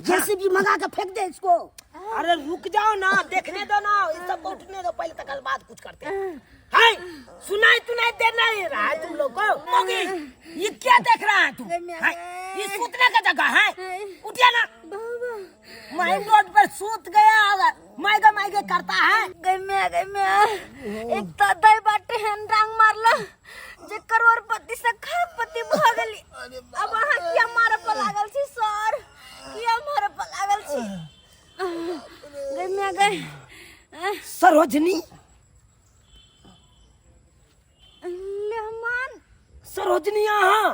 JCB मंगा के फेंक दे इसको। अरे रुक जाओ ना, देखने दो ना, इस सबको उठने दो पहले, तक बाद कुछ करते हैं। हाय, सुनाई तुनाई दे नहीं रहा है तुम लोग को। मोगी, ये क्या देख रहा है तू? हाय, ये सूतने का जगह है, उठिए ना। मैं रोड पर सूत गया, मायगे मायगे करता है। गई मैं, गई मैं। एक तो दई बाटे हन रंग मारला जे करोड़पति से खरपति भ गेली। अब अहाँ किया मारे पर लागल छी सर, किया मारे पर लागल छी? गई मैं, गई। सरोजनी, लेहमान। सरोजनी अहाँ?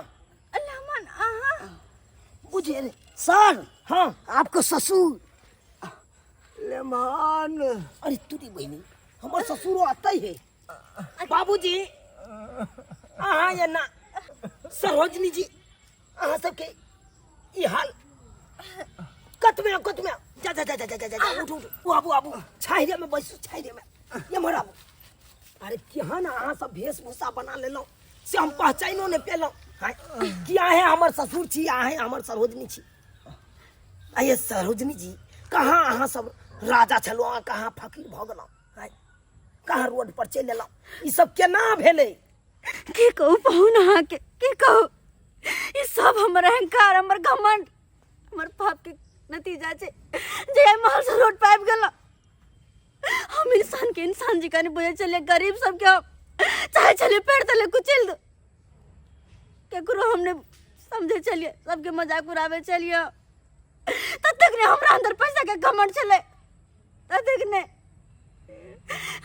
लेहमान अहाँ? बुझे रे। सर। हाँ। आपको ससुर। लेमान, अरे तुरी बहिनी, हमर ससुरो आता ही है। बाबूजी अहाँ ये ना, सरोजनी जी, अहाँ सबके ई हाल कतमे आओ, कतमे आओ। जा जा जा जा जा जा जा, उठ उठ, ओ आबू आबू, छाहिरे में बैसू, छाहिरे में एम्हर आबू। अरे केहन अहाँ सब वेशभूषा बना लेलहुँ से हम पहचानो नहि पेलहुँ। हाँ, कि अहें हमर ससुर छी, अहें हमर सरोजनी छी। आये सरोजनी जी, कहाँ अहाँ सब राजा छलहुँ, अहाँ कहाँ फकीर भऽ गेलहुँ, आँय, कहाँ रोड पर चलि एलहुँ, ई सब केना भेलै? की कहू पाहुन अहाँके, की कहू, ई सब हमर अहंकार, हमर घमंड, हमर पाप के नतीजा छै जे एहि महल से रोड पर आबि गेलहुँ। हम इंसान के इंसान जी नहीं बुझे छलियै, गरीब सबके हम चाहे छलियै पेड़ तले कुचलि दो, केकरो हम नहीं समझे छलियै, सबके मजाक उड़ाबै छलियै। ततेक ने हमरा अंदर पैसा के घमंड छलै, ततेक ने।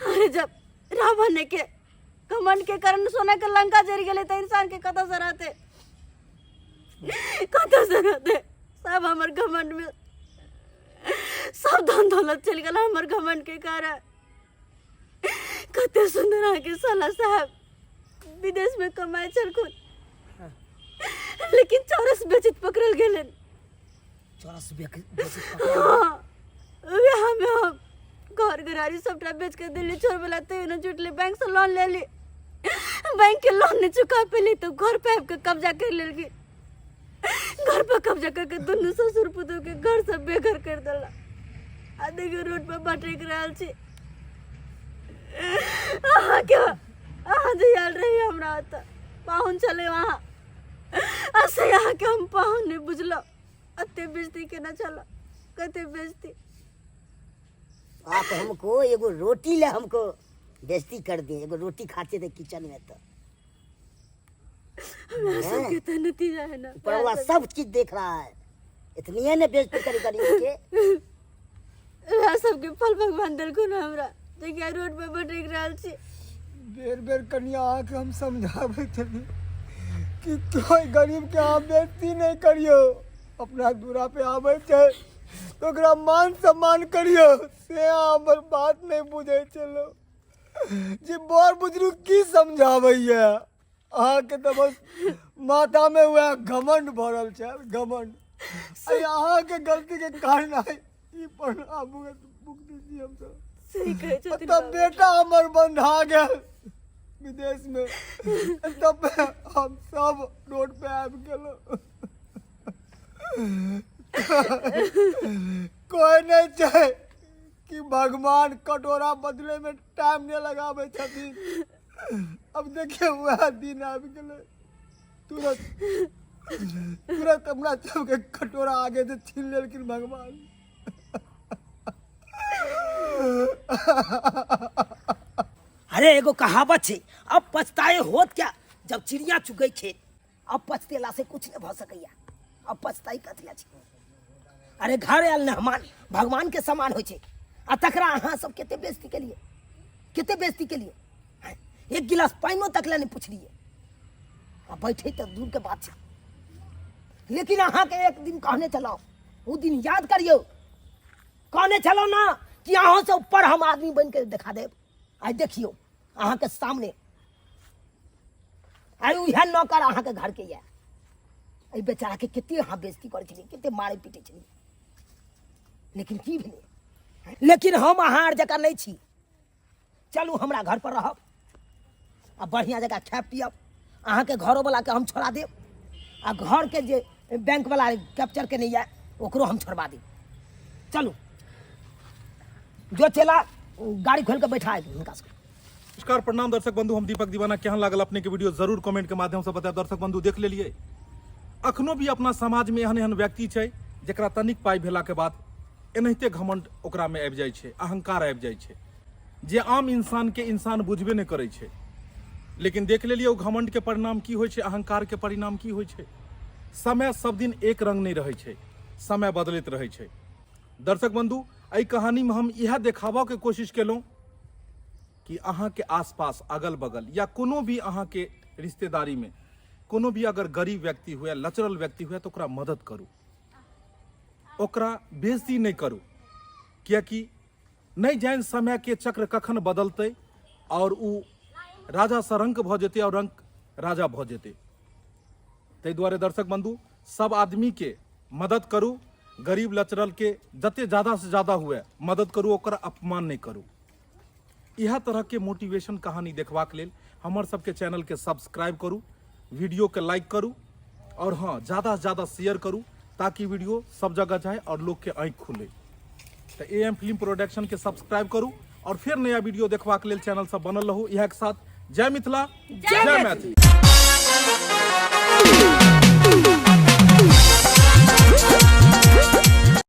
अरे जब रावण के घमंड के कारण सोना के लंका जरि गेलै तऽ इंसान के कतऽ से रहतै, कतऽ से रहतै? सब हमर घमंड में सब धन दौलत चलि गेल हमर घमंड के कारण। कते सुंदर अहाँके साला साहब विदेश में कमाइ छलखुन, लेकिन चौरस बेचैत पकड़ल गेलनि। चौरस बेचैत पकड़ल? हाँ, वएह में हम घर घरारी सबटा बेच के दिल्ली छोड़बे ला तैयो नहि जुटलै। बैंक से लोन लेली, बैंक के लोन नहि चुका पेली तऽ घर पे आबि के कब्जा कर लेलखिन। घर पर कब्जा करके दुनू ससुर पुतोह के घर से बेघर कर देला। आ देखियो रोड पर भटक रहल छी। अहाँ के अहाँ जे आयल रही हमरा ओतऽ पाहुन छलै वहाँ, आ से अहाँके हम पाहुन नहि बुझलहुँ। एते बेइज्जती केने छलहुँ, कते बेइज्जती। आप हमको एगो रोटी ले हमको बेइज्जती कर दिए। एगो रोटी खाते थे किचन में तो हमरा सबके तऽ नतीजा है ना। ऊपर वाला सब चीज देख रहा है, इतनी है ना बेइज्जती करी करी के। वएह सबके फल भगवान देलखुन हमरा जे कि आइ रोड पर भटकि रहल छी। बेर बेर कनिया अहाँके हम समझाबैत छली कि कोइ गरीबके अहाँ बेइज्जती नहि करियौ, अपना दूरा पे आबै छै तऽ ओकरा मान सम्मान करियौ। से अहाँ हमर बात नहि बुझै छलहुँ। जे बड़ बुजुर्ग की समझाबैया अहाँके, तऽ बस माथामे वएह घमंड भरल छै, घमंड। अरे अहाँके गलतीके कारण आइ ई परिणाम भुगतै छी हमसब। सही कहै छथिन तब बाबू। बेटा हमर बन्धा गेल विदेशमे, तब हम सब रोड पे आबि गेलहुँ। कोइ नहि छै कि भगवान कटोरा बदले में टाइम नहि लगाबै छथिन। अब देखियौ वएह दिन आबि गेलै, तुरंत तुरंत अपना सबके कटोरा आगे से छीन लेलखिन भगवान। अरे एगो कहावत छै, अब पछताए होत क्या जब चिड़िया चुगै खेत। अब पछतेला से कुछ नहीं भऽ सकैया, अब पछताई कथी छै? अरे घर आयल मेहमान भगवान के समान होइ छै, आ तकरा अहाँ सब कते बेइज्जती केलिए, कते बेइज्जती केलिए। आँय, एक गिलास पानिओ तक ले नहि पुछलिए, आ बैठे तऽ दूर के बात छै। लेकिन अहाँके एक दिन कहने छलहुँ, ओ दिन याद करियौ, कहने छलहुँ ना कि अहाँ से ऊपर हम आदमी बनि के देखा देब। आइ देखियौ अहाँके सामने आइ उएह नौकर अहाँके घरके यऽ। एहि बेचाराके कते अहाँ बेइज्जती करै छलियै, कते मारै पीटै छलियै, लेकिन की भेलै? लेकिन हम अहाँ आर जकाँ नहि छी। चलू हमरा घर पर रहब आ बढ़िआँ जकाँ खायब पियब। अहाँके घरोवलाके हम छोड़ा देब, आ घरके जे बैंकवला कैप्चर केने यऽ ओकरो हम छोड़बा देब। चलू जो चेला, गाड़ी खोल के बैठा हिनका सबके। नमस्कार, प्रणाम दर्शक बंधु, हम दीपक दीवाना। केहन लागल अपने के वीडियो जरूर कमेंट के माध्यम से बतायब। दर्शक बंधु देख लेलिए, अखनो भी अपना समाज में एहन एहन व्यक्ति छै जकरा तनिक पाइ भेला के बाद एनाहिते घमंड ओकरा में आबि जाइ छै, अहंकार आबि जाइ छै, जे आम इंसान के इंसान बुझबे नहि करै छै। लेकिन देख लेलिए ओ घमंड के परिणाम की होइ छै, अहंकार के परिणाम की होइ छै। समय सब दिन एक रंग नहि रहै छै, समय बदलैत रहै छै। दर्शक बंधु, एहि कहानी में हम इएह देखाबऽ के कोशिश केलहुँ कि अहाँके आसपास अगल बगल या कोनो भी अहाँके रिश्तेदारी में कोनो भी अगर गरीब व्यक्ति हुए, लचरल व्यक्ति हुए, तऽ ओकरा मदद करू, ओकरा बेइज्जती नहि करू, कियाकि नहि जानि समय के चक्र कखन बदलतै और उ राजा सँ रंक भऽ जेतै और रंक राजा भऽ जेतै। ताहि दुआरे दर्शक बंधु, सब आदमी के मदद करू, गरीब लचरल के जते ज्यादा से ज्यादा हुए मदद करू, ओकर अपमान नहि करू। इएह तरह के मोटिवेशन कहानी देखबाक लेल हमर सबके चैनल के सब्सक्राइब करू, वीडियो के लाइक करू और हाँ ज्यादा से ज्यादा शेयर करू ताकि वीडियो सब जगह जाए और लोग के आँखि खुले। तो ए एम फिल्म प्रोडक्शन के सब्सक्राइब करू और फिर नया वीडियो देखबाक लेल चैनल सब बनल रहू। इएह के साथ जय मिथिला, जय मैथिली।